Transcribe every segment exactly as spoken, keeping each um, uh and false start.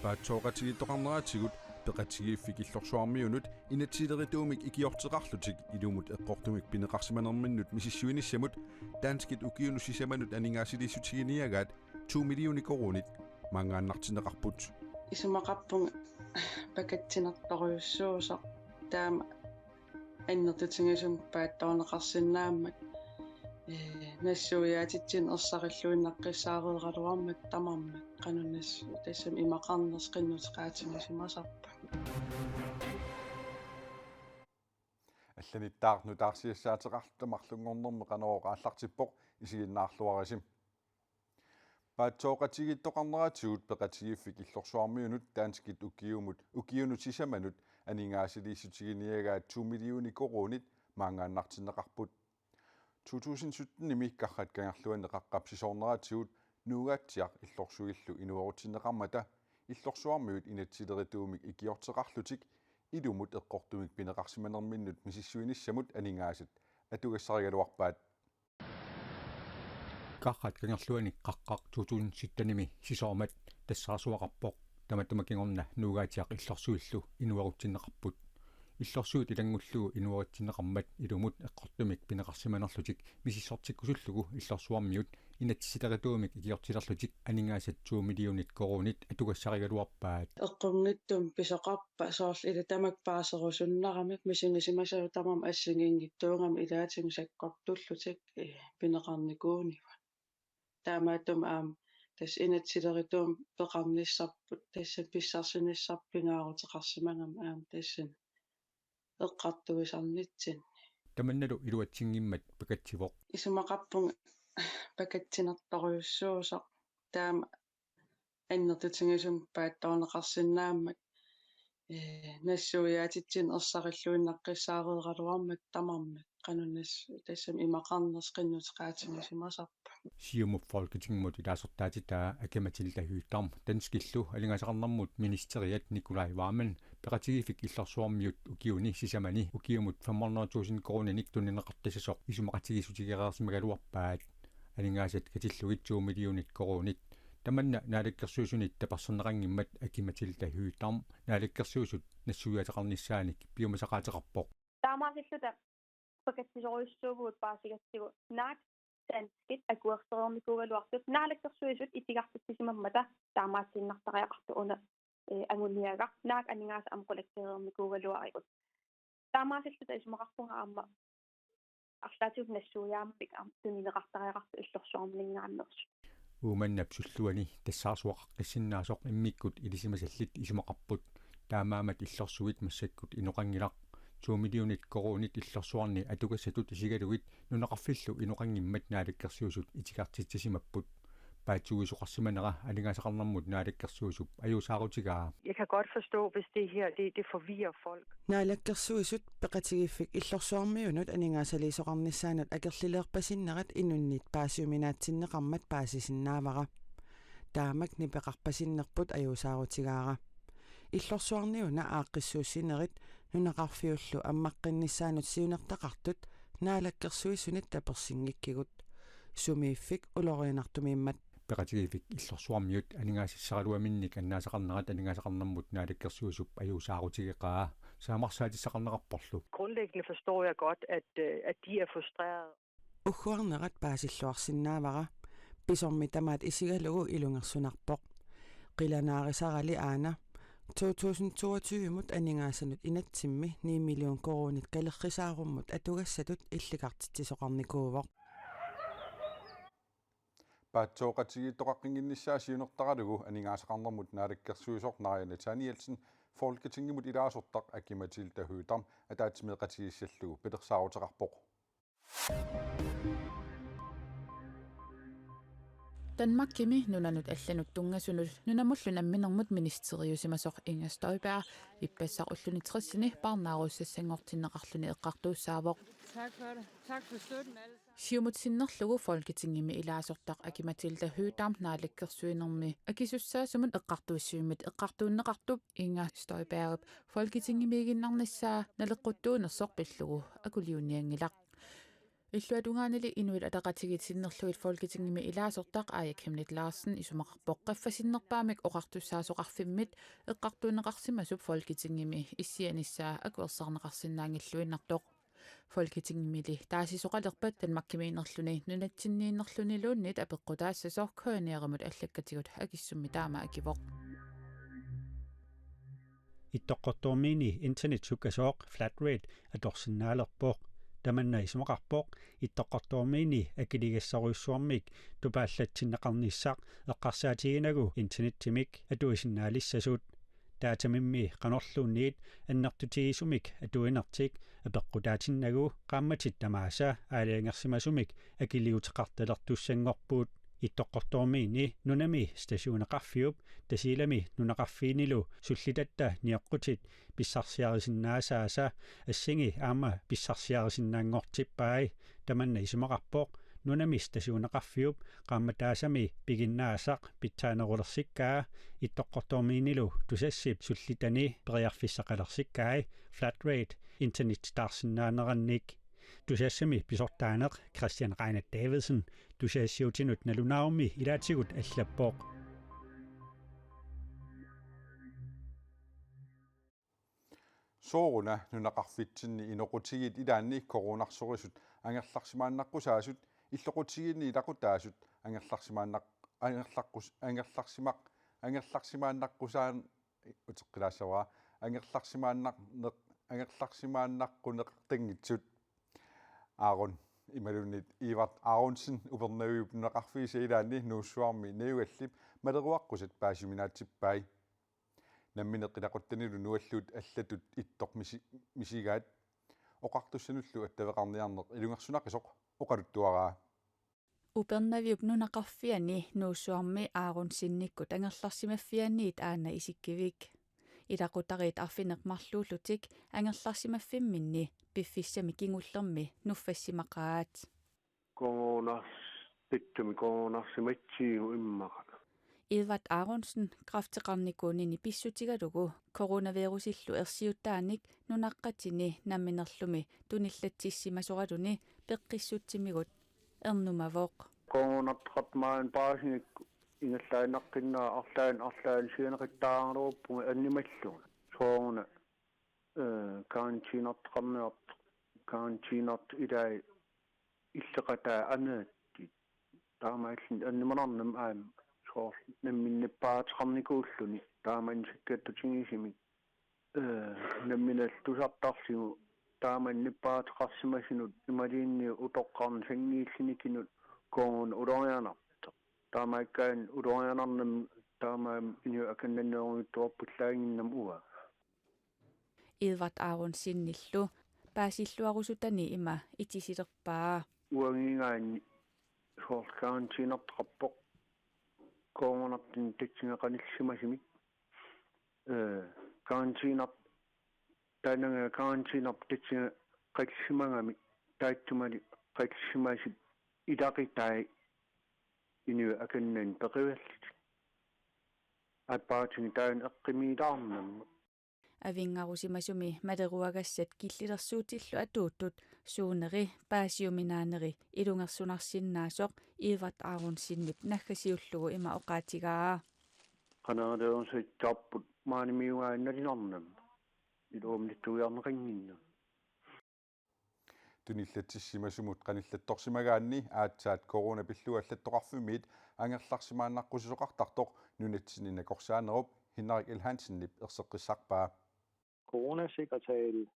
Paatsooqatigiittoqarneratigut Peqatigiiffik Illorsuarmiunut inatsisilerituumik ikiorteqarlutik ilumut eqqortumik pineqarsimanerminnut misissuinissamut danskit ukiunut sisamanut aningaasaliissutiginiagaat to millioner koruunit maanngaannartinneqarput. Isumaqarpunga pakatsinertorujussuusoq taama annertutigisumik paatsoorneqarsinnaammat, ee, nassuiaatitsinnut ersarilluinnaqqissaareeraluarmat tamarmik qanoq nassuiaat tassami imaqarnersoq qinnuteqaatigisimasarput. Allanittaaq nutaarsiassaateqarluta marlunngornermi Qanorooq aallartippoq, isiginnaarluarisi. Paatsooqatigiittoqarneratigut Peqatigiiffik Illorsuarmiunut danskit ukiumut, ukiunut sisamanut aningaasaliissutiginiagaat to millioner koruunit maanngaannartinneqarput. To tusind syttenimi Karrat Kangerluani qaqqap sisoorneratigut Nuugaatsiaq Illorsuillu inuerutsinneqarmata Illorsuarmiut inatsisilerituumik ikiorteqarlutik ilumut eqqortumik pineqarsimanerminnut misissuinissamut aningaasat atugassarigaluarpaat. Karrat Kangerluani qaqqaq to tusind syttenimi sisoormat tassaarsuaqarpoq. Tamatuma kingorna Nuugaatsiaq Illorsuillu inuerutsinneqarput. Illorsuit ilanngullugu inuerutsinneqarmat ilumut eqqortumik pineqarsimanerlutik misissortikkusullugu Illorsuarmiut inatsisilerituumik ikiortilerlutik aningaasat to millioner koruunit atugassarigaluarpaat. Eqqunngitsumik pisoqarpa soorlu ila tamakku paaserusunnaramik misigisimasavut tamarmik assigiinngitsuugamik ilaatigut sakkortullutik, ee, pineqarnikuunigut. Taamaattumik aamma tassa inatsisilerituumik peqarnissarput, tassa pissarsinissarput pingaaruteqarsimagami aamma tassani eqqartuisarnitsinni. Tamannalu iluatsinngimmat pakatsivoq. Isumaqarpunga pakatsinertorujussuusoq taama annertutigisumik paatsoorneqarsinnaammat, ee, nassuiaatitsinnut ersarilluinnaqqissaareeraluarmat tamarmik qanoq nassuiaat tassami imaqarnersoq qinnuteqaatigisimasarput. Siumup Folketingimut ilaasortaatitaa Aki-Matilda Høegh-Dam danskillu aningaasaqarnermut ministeriat Nicolai Wammen Peqatigiiffik Illorsuarmiut ukiuni sisamani ukiumut fem hundrede tusind koruuninik tunineqartassasoq isumaqatigiissutigereersimagaluarpaat. Aningaasat katillugit to millioner koruunit. Tamanna Naalakkersuisunit taperserneqanngimmat Aki-Matilda Høegh-Dam Naalakkersuisut nassuiaateqarnissaanik piumasaqaateqarpoq. Taamaasilluta pakatsisorujussuuvugut paasigatsigu naak danskit akuersereernikuugaluartut Naalakkersuisut itigartitsisimammata taamaatiinnartariaqartoq una, ee, anguniagaq naak aningaasat aamma qulakkeereernikuugaluarigut. Taamaasilluta isumaqarpunga aamma arlaatigut nassuiaammik aamma tunineqartariaqartoq Illorsuarminngaanneersut. Uummannap sulluani tassaarsuaqaqqissinnaasoq immikkut ilisimasallit isumaqarput. Taamaammat Illorsuit massakkut inoqanngilaq. To millioner koruunit Illorsuarni atugassatut isigalugit nunaqarfillu inoqanngimmat Naalakkersuisut itigartitsisimapput. Paatsuuisoqarsimanera aningaasaqarnermut Naalakkersuisup ajuusaarutigaa. Jeg kan godt forstå, hvis det her, det, det forvirrer folk. Naalakkersuisut Peqatigiiffik Illorsuarmiunut aningaasaliisoqarnissaanut akerlileerpasinnerat inunnit paasiuminaatsinneqarmat paasisinnaavara. Taamak nipeqarpasinnerput ajuusaarutigaara. Illorsuarniuna aaqqissuussinerit nunaqarfiullu ammaqqinnissaanut siunertaqartut Naalakkersuisunit tapersinngikkigut. Sumiiffik ulorianartumiimmat. Peqatigiiffik Illorsuarmiut aningaasissaraluaminnik annaasaqarnerat aningaasaqarnermut Naalakkersuisup ajuusaarutigeqaa. Saamarsaatissaqarneqarporlu. Grundlæggende forstår jeg godt, at, øh, at de er frustrerede. Ugguarnerat paasilluarsinnaavara. Pisormi tamaat isigalugu ilungersunarpoq. Qilanaarisarali aana. To tusind toogtyve-mut aningaasanut inatsimmi ni million koruunit kalerrisaarummut atugassatut illikartitsisoqarnikuuvoq. Paatsooqatigiittoqaqqinnginnissaa siunertaralugu aningaasaqarnermut naalakkersuisoq Naaja Nathanielsen Folketingimut ilaasortaq Aki-Matilda Høegh-Dam ataatsimeeqatigiissallugu pilersaaruteqarpoq. Danmarkimi nunanut allanut tunngasunut nunamullu namminermut ministeriusimasoq Inger Støjberg ippassaq ulluni tressini parnaarussassanngortinneqarluni eqqartuussaavoq. Tak for det. Tak for støtten, alle sammen. Siumut sinnerlugu Folketingimi ilaasortaq Aki-Matilda Høegh-Dam naalakkersuinermi akisussaasumut eqqartuissivimmit eqqartuunneqartup Inger Støjbergip Folketingimiiginnarnissaa naleqquttuunersoq pillugu akuliunnianngilaq. Illuatungaanili Inuit Ataqatigiit sinnerlugit Folketingimi ilaasortaq Aaja Chemnitz Larsen isumaqarpoq qaffasinnerpaamik oqartussaasoqarfimmit eqqartuunneqarsimasup Folketingimi issianissaa akuersaarneqarsinnaanngilluinnartoq. Folketingimili taasisoqalerpat Danmarkimiinnerluni nunatsinniinnerluniluunniit apeqqutaassasoq K N R-imut allakkatigut akissummi taama akivoq. Ittoqqortoormiini internet sukkasooq flat rate atorsinnaalerpoq. Tamanna isumaqarpoq Ittoqqortoormiini akiligassorujussuarmik tupaallatsinneqarnissaq eqqarsaatiginagu internettimik atuisinnaalissasut. Datamimmi qanorluunniit annertutigisumik atuinertik apeqqutaatinnagu qaammatit tamaasa aalajangersimasumik akiliuteqartalertussanngorput. Ittoqqortoormiini nunami stationeqarfiup Tasiilami nunaqarfiinilu sullitatta nioqqutit pissarsiarisinnaasaasa assingi aamma pissarsiarisinnaanngortippai. Tamanna isumaqarpoq nunami stationeqarfiup qaammataasami piginnaasaq pitsaanerulersikkaa Ittoqqortoormiinilu Tusassip sullitani periarfissaqalersikkai flat rate internetitaarsinnaanerannik. Tusassami pisortaaneq Christian Reine Davidsen Tusassiutinut nalunaarummi ilaatigut allappoq. Sooruna nunaqarfitsinni inoqutigiit ilaanni coronarsorisut angerlarsimaannaqqusaasut illoqutigiinni ilaqutaasut angerlarsimaannaq-, angerlaqqus-, angerlarsimaq-, angerlarsimaannaqqusaan-, uteqqilaassavara, angerlarsimaannaq-, neq-, angerlarsimaannaqquneqartanngitsut. Aaron imaluunniit Evert Aronsen Upernaviup nunaqarfiisa ilaanni Nuussuarmi najugallip maleruaqqusat paasiuminaatsippai. Nammineq ilaquttanilu nualluut allatut ittoq misi-, misigaat oqartussanullu attaveqarniarneq ilungersunaqisoq oqaluttuaraa. Upernaviup nunaqarfiani Nuussuarmi Aronsenikkut angerlarsimaffianniit aana isikkivik. Ilaqutariit arfineq-marluullutik angerlarsimaffimminni piffissami kingullermi nuffassimaqaat. Corona-, pitsumi coronarsimatsigu immaqa. Edvard Aronsen kræfteqarnikuunini pissutigalugu coronavirusillu ersiuttaanik nunaqqatini namminerlumi tunillatsissimasoratuni peqqissutsimigut ernumavoq. Coronartaqarmat paasigikku ingerlaannaqqinnaa arlaannik arlaannik sianeqattaaraluarpunga annimallunga. Sooruna, eh, karantiinertaqarniartoq, karantiinertut ilai illeqatai aneertut. Taamaalilluni annimanarnam aamma soorlu namminneq paateqarnikuulluni taamani sakkattutigisumik. Eh, nammineq tusartarlugu taamani paateqarsimasunut imaluunniit utoqqarnut sanngiillunikunut corona ulorianartoq. Taamaakkaanni ulorianarnam taamaammat inuit akannaneerujuttuarpallaannginnama uanga. Edvard Aronsenillu paasilluarusutani ima itisilerpaa. Uangaagaanni soorlu karantiinertaqarpoq coronartuni tassani qanillisimasumik. Eh, karantiiner-, taannaga karantiinerput tassani qanillisimagami taassumali qanillisimasup ilaqutai inuit akannanik peqqiverlutik. Aappaatigut taanna eqqumiilaarnammat. Avinngarusimasumi maleruagassat killilersuutillu atuuttut suuneri paasiuminaaneri ilungersunarsinnaasoq Edvard Aronsenip naggasiullugu ima oqaatigaa. Qanarileerusuttarput maanimiugaannalinarnam. Iluamilittuiarneqannginnam. Tunillatsissimasumut qanillattorsimagaanni aatsaat corona pillugu allattoqarfimmiit angerlarsimaannaqqusisoqartartoq nunatsinni nakorsaanerup Henrik L. Hansenip erseqqissarpaa. Coronasekretariatet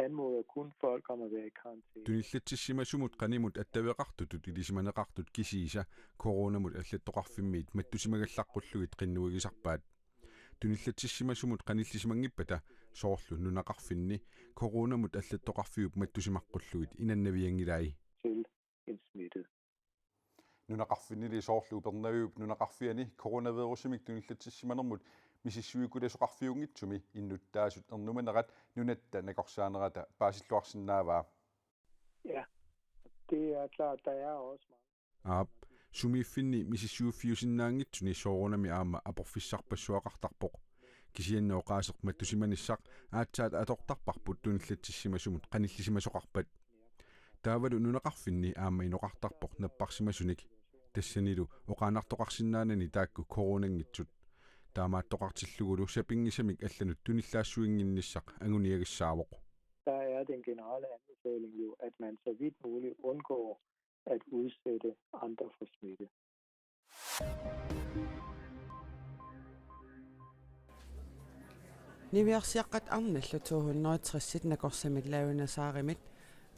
anmoder kun folk om at være i karantæne. Tunillatsissimasumut qanimut attaveqartutut ilisimaneqartut kisiisa coronamut allattoqarfimmiit mattusimagallaqqullugit qinnuigisarpaat. Tunillatsissimasumut qanillisimanngippata soorlu nunaqarfinni coronamut allattoqarfiup mattusimaqqullugit inannavianngilai. Til en smittet. Nunaqarfinnili soorlu Upernaviup nunaqarfiani coronavirusimik tunillatsissimanermut misissuikulasoqarfiunngitsumi innuttaasut ernumanerat nunatta nakorsaanerata paasilluarsinnaavaa. Ja, det er klart, der er også mange. Aap, sumiiffinni misissuiffiusinnaanngitsuni soorunami aamma aporfissarpassuaqartarpoq. Kisianni oqaaseq mattusimanissaq aatsaat atortarparput tunillatsissimasumut qanillisimasoqarpat. Taavalu nunaqarfinni aamma inoqartarpoq napparsimasunik. Tassanilu oqaannartoqarsinnaanani taakku coronanngitsut. Taamaattoqartillugulu sapinngisamik allanut tunillaassuinnginnissaq anguniagassaavoq. Der er den generelle anbefaling jo, at man så vidt muligt undgår at udsætte andre for smitte. Niviarsiaqqat arnallu to hundrede og tres nakorsamit Larry Nassarimit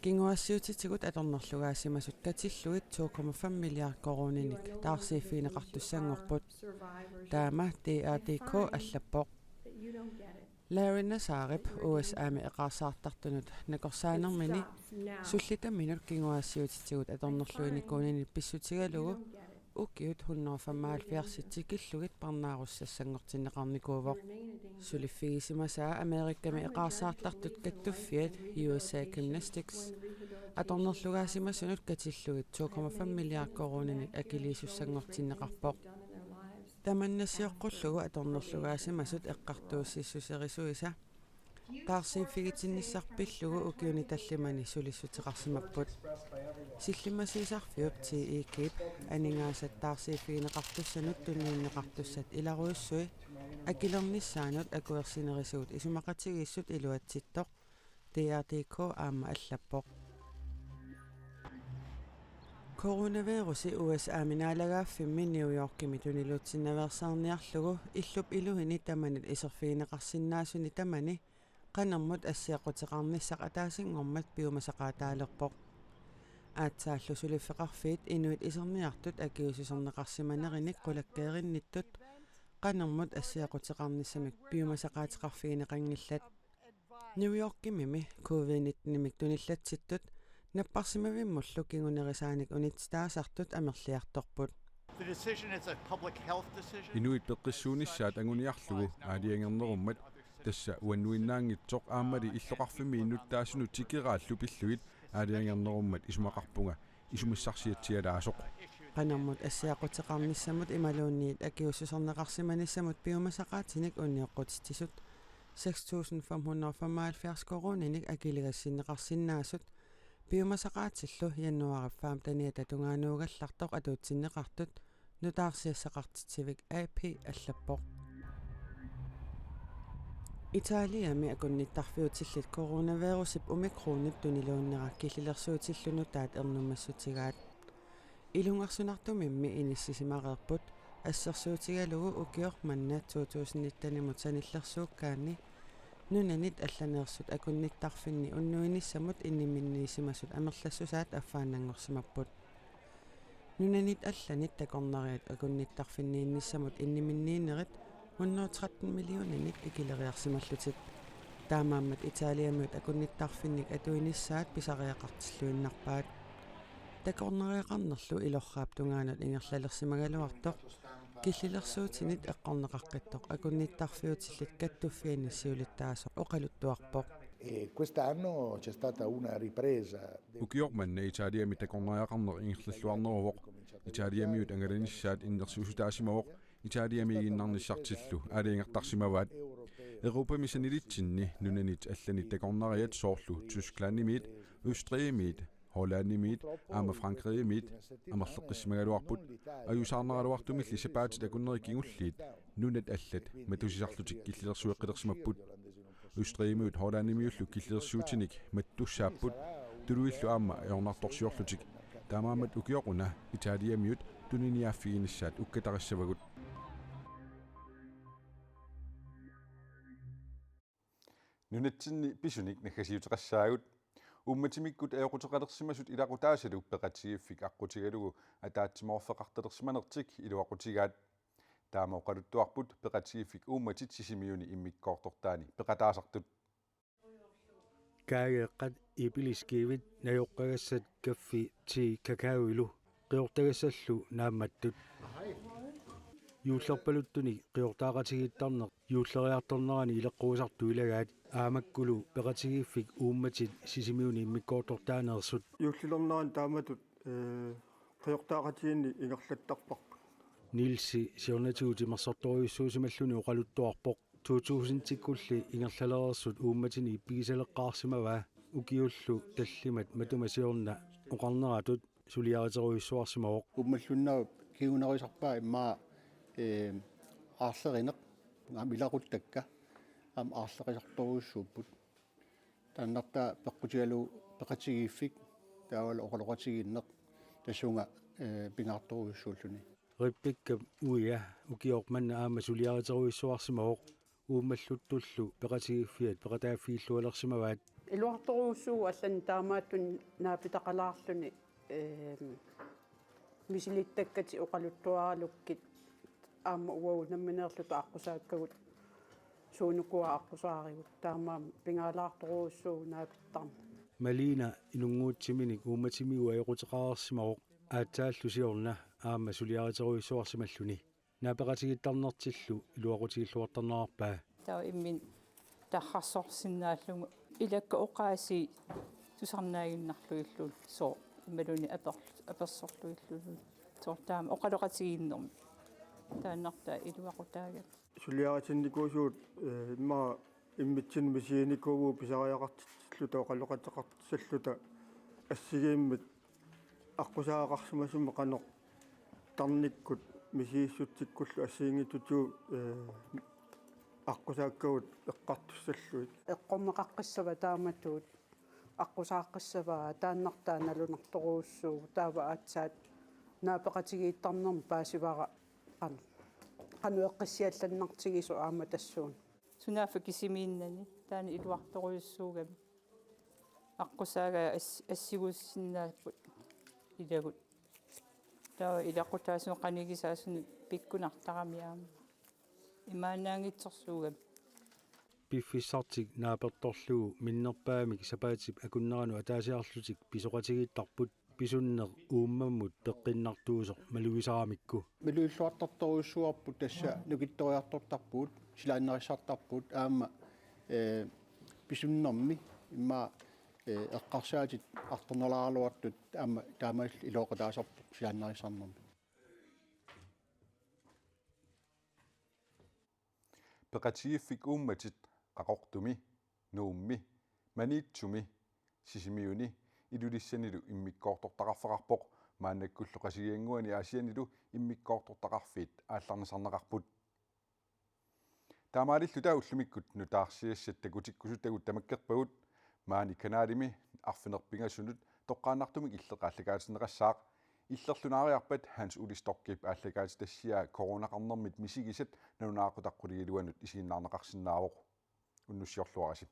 kinguaassiuutitigut atornerlugaasimasut katillugit to komma fem milliard koruuninik taarsiiffigineqartussanngorput. Taama D R D K allappoq. Larry Nassarip U S A-mi eqaarsaartartunut nakorsaanermini sullitaminut kinguaassiuutitigut atornerluinikuuninit pissutigalugu ukiut hundrede og femoghalvfjerds tikillugit parnaarussassanngortinneqarnikuuvoq. Suliffigisimasaa Amerikami eqaarsaartartut kattuffiat U S A Gymnastics atornerlugaasimasunut katillugit to komma fem milliard koruuninik akiliisussanngortinneqarpoq. Tamanna sioqqullugu atornerlugaasimasut eqqartuussissuserisuisa taarsiiffigitinnissaq pillugu ukiuni tallimani sulissuteqarsimapput. Sillimmasiisarfiup T E G-p aningaasat taarsiiffigineqartussanut tunniunneqartussat ilarujussui akilernissaanut akuersinerisigut isumaqatigiissut iluatsittoq D R D K aamma allappoq. Coronavirusi U S A-mi naalagaaffimmi New Yorkimi tuniluutsinnaveersaarniarlugu illup iluini tamanit iserfigineqarsinnaasuni tamani qanermut assiaquteqarnissaq ataasinngormat piumasaqaataalerpoq. Aatsaallu suliffeqarfiit inuit iserniartut akiuussuserneqarsimanerinik qulakkeerinnittut qanermut assiaquteqarnissamik piumasaqaateqarfigineqanngillat. New Yorkimimi covid nitten-imik tunillatsittut napparsimavimmullu kingunerisaanik unitsitaasartut amerliartorput. The decision is a public health decision. Inuit peqqissuunissaat anguniarlugu aalajangernerummat, tassa uannuinnaanngitsoq aammali illoqarfimmi innuttaasunut tikeraallu pillugit aalajangernerummat isumaqarpunga isumissarsiatsialaasoq. Qanermut assiaquteqarnissamut imaluunniit akiuussuserneqarsimanissamut piumasaqaatinik unioqqutitsisut seks tusind fem hundrede og femoghalvfjerds koruuninik akiligassinneqarsinnaasut piumasaqaatillu januaarip femteniata tungaanuugallartoq atuutsinneqartut nutaarsiassaqartitsivik A P allappoq. Italiami akunnittarfiutillit coronavirusip omikronip tuniluunnera killilersuutillu nutaat ernumassutigaat. Ilungersunartumimmi inissisimareerput assersuutigalugu ukioq manna to tusind nitten-imut sanillersuukkaanni nunanit allaneersut akunnittarfinni unnuinissamut inniminniisimasut amerlassusaat affaannanngorsimapput. Nunanit allanit takornariat akunnittarfinniinnissamut inniminniinerit hundrede og tretten millioninik ikileriarsimallutik. Taamaammat Italiamiut akunnittarfinnik atuinissaat pisariaqartilluinnarpaat. Takornariaqarnerlu ilorraap tungaanut ingerlalersimagaluartoq killilersuutinit eqqorneqaqqittoq akunnittarfiutillit kattuffianni siulittaasoq oqaluttuarpoq. E quest'anno c'è stata una ripresa del Ukioq manna Italiami takornariaqarneq ingerlalluarneruvoq. Italiamiut angalanissaat innersuussutaasimavoq. Italiamiiginnarnissartillu aalajangertarsimavaat. Europami sanilitsinni nunanit allanit takornariat soorlu Tysklandimiit, Østrigimiit, Hollandimiit aamma Frankrigimiit amerleqqissimagaluarput. Ajuusaarnaraluartumilli sapaatit akunneri kingulliit nunat allat matusisarlutik killilersueqqilersimapput. Østrigimiut Hollandimiullu killilersuutinik mattussaapput, tuluillu aamma ajornartorsiorlutik. Taamaammat ukioq una Italiamiut tuniniaaffiginissaat ukkatarissavagut. Nunatsinni pisunik naggasiuteqassaagut. Uummatimikkut ajoquteqalersimasut ilaqutaasalu peqatigiiffik aqqutigalugu ataatsimoorfeqartalersimanertik iluaqutigaat. Taama oqaluttuarput peqatigiiffik uummatit Sisimiuni immikkoortortaani peqataasartut. Kaageeqqat, ippeliskiivit, najoqqagassat, kaffi, te, kakaoilu qiortagassallu naammattut. Juullerpaluttunik qiortaaqatigiittarneq juulleriartornerani ileqquusartut ilagaat aamakkulu peqatigiiffik uummatit Sisimiuni immikkoortortaaneersut. Juullilernerani taamatut, ee, qiortaaqatigiinneq ingerlattarparput. Nielsi siornatigut timersortorujussuusimalluni oqaluttuarpoq. To tusindikkulli ingerlalereersut uummatinik pigisaleqqaarsimavaa. Ukiullu tallimat matuma siorna oqarneratut suliariterujussuarsimavoq. Uumallunnaarup kingunerisarpaa immaqa, ee, aarlerineq, aamma ilaquttakka aamma aarlerisartorujussuupput. Taannartaa peqqutigalugu peqatigiiffik taavalu oqaloqatigiinneq tassunga, ee, pingaartorujussuulluni. Ripikkap uia ukioq manna aamma suliariterujussuarsimavoq. Uummalluttullu peqatigiiffiat peqataaffigillualersimavaat. Iluartorujussuuvoq allanik taamaattunik naapitaqalaarluni, eem, misilittakkatik oqaluttuaralukkit aamma uagut nammineerluta aqqusaakkagut suunukua aqqusaarigut, taamaammat pingaalaartorujussuuvoq naapittarneq. Malina inunnguutsiminik uummatimigut ajoquteqareersimavoq, aatsaallu siorna aamma suliariterujussuarsimalluni. Naapeqatigiittarnertillu iluaqutigilluartarnerarpaa. Taava imminut tarrarsorsinnaallugu ilakka oqaasii tusarnaaginnarlugillu sooq imaluunniit aper-, apersorlugillu sooq taama oqaloqatigiinnermi. Taannartaa iluaqutaagami. Suliaritinnikuusugut, ee, immaqa immitsinnut misiginikuuvugut pisariaqartitsilluta oqaloqateqartissalluta assigiimmik aqqusaaqqaarsimasumik qanoq tarnikkut misigissutsikkullu assigiinngitsutigut, ee, aqqusaakkagut eqqartussallugit. Eqqorneqaqqissavat taamatut, aqqusaaqqissavaa, taannartaa nalunartorujussuuvoq, taava aatsaat naapeqatigiittarnermi paasivara qanoq, qanoq eqqissiallannartigisoq aamma tassuuna. Sunaaffa kisimiinnani taanna iluartorujussuugami. Aqqusaagajat as-, assigussinnaapput ilagut. Taava ilaqutaasunut qanigisaasunut pikkunartarami aamma. Imaannaanngitsorsuugami. Piffissartik naapertorlugu minnerpaamik sapaatip akunneranut ataasiarlutik pisoqatigiittarput pisunneq uummammut peqqinnartuusoq malugisaramikku. Malugilluartartorujussuuarput tassa nukittoriartortarpugut, silaannarissartarpugut aamma, ee, pisunnermi immaqa, ee, eqqarsaatit artornalaaraluartut aamma taamaalilluta iluaqutaasarput silaannarissarnermi. Peqatigiiffik uummatit Qaqortumi, Nuummi, Maniitsumi, Sisimiuni Ilulissanilu immikkoortortaqarfeqarpoq, maannakkullu Qasigiannguani Aasiannilu immikkoortortaqarfiit aallarnisarneqarput. Taamaalilluta ullumikkut nutaarsiassat takutikkusuttagut tamakkerpagut, maani kanalimi arfineq-pingasunut toqqaannartumik illeq aallakaatinneqassaaq. Illerlu naariarpat Hans Ole Stockip aallakaatitassiaa coronaqarnermit misigisat nalunaaqutaq qulingiluanut isiginnaarneqarsinnaavoq. Unnussiorluarisi.